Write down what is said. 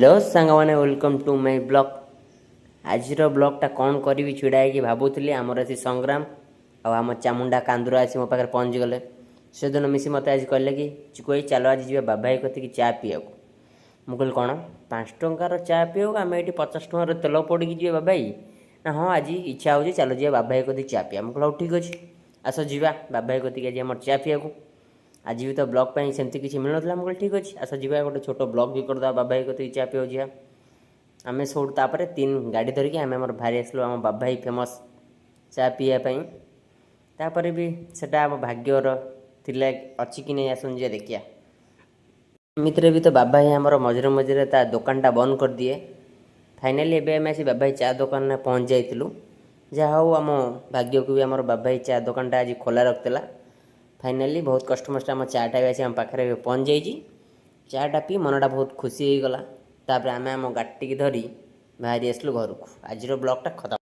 Hello ସାଙ୍ଗମାନେ, welcome to my blog. ଆଜିର ବ୍ଲଗ୍ଟା କ'ଣ କରିବି ଛିଡ଼ା ହେଇକି ଭାବୁଥିଲି। ଆମର ଆସି ସଂଗ୍ରାମ ଆଉ ଆମ ଚାମୁଣ୍ଡା କାନ୍ଦୁରା ଆସି ମୋ ପାଖରେ ପହଞ୍ଚିଗଲେ। ସେଦିନ ମିଶି ମୋତେ ଆଜି କହିଲେ କି, ଚିକୁ ଭାଇ, ଚାଲ ଆଜି ଯିବା ବାବା ଭାଇ କତିକି ଚା ପିଇବାକୁ। ମୁଁ କହିଲି, କ'ଣ 5 ଟଙ୍କାର ଚା ପିଇବାକୁ ଆମେ ଏଇଠି 50 ଟଙ୍କାର ତେଲ ପଡ଼ିକି ଯିବା ବାବା ଭାଇ? ନା, ହଁ, ଆଜି ଇଚ୍ଛା ହେଉଛି, ଚାଲ ଯିବା ବାବା ଭାଇ କତିକି ଚା ପିଇବା। ମୁଁ କହିଲି, ହଉ ଠିକ୍ ଅଛି, ଆସ ଯିବା ବାବା ଭାଇ କତିକି ଆଜି ଆମର ଚା ପିଇବାକୁ। ଆଜି ବି ତ ବ୍ଲଗ୍ ପାଇଁ ସେମିତି କିଛି ମିଳୁନଥିଲା। ମୁଁ କହିଲି, ଠିକ୍ ଅଛି, ଆସ ଯିବା, ଗୋଟେ ଛୋଟ ବ୍ଲଗ୍ ବି କରିଦେବା। ବାବା ଭାଇ କତିକି ଚା ପିଇବାକୁ ଯିବା ଆମେ ସବୁଠୁ। ତାପରେ ତିନି ଗାଡ଼ି ଧରିକି ଆମେ ଆମର ବାହାରି ଆସିଲୁ ଆମ ବାବା ଭାଇ ଫେମସ୍ ଚା ପିଇବା ପାଇଁ। ତାପରେ ବି ସେଟା ଆମ ଭାଗ୍ୟର ଥିଲା, ଅଛି କି ନାହିଁ, ଆସନ୍ତୁ ଯିବା ଦେଖିବା। ଏମିତିରେ ବି ତ ବାବା ଭାଇ ଆମର ମଝିରେ ମଝିରେ ତା ଦୋକାନଟା ବନ୍ଦ କରିଦିଏ। ଫାଇନାଲି ଏବେ ଆମେ ଆସି ବାବା ଭାଇ ଚା ଦୋକାନରେ ପହଞ୍ଚି ଯାଇଥିଲୁ। ଯାହା ହଉ, ଆମ ଭାଗ୍ୟକୁ ବି ଆମର ବାବା ଭାଇ ଚା ଦୋକାନଟା ଆଜି ଖୋଲା ରଖିଥିଲା। ଫାଇନାଲି ବହୁତ କଷ୍ଟମଷ୍ଟେ ଆମ ଚାଟା ବି ଆସି ଆମ ପାଖରେ ଏବେ ପହଞ୍ଚି ଯାଇଛି। ଚାଟା ପିଇ ମନଟା ବହୁତ ଖୁସି ହେଇଗଲା। ତାପରେ ଆମେ ଆମ ଗାଡ଼ିଟିକି ଧରି ବାହାରି ଆସିଲୁ ଘରକୁ। ଆଜିର ବ୍ଲଗ୍ଟା ଖତମ।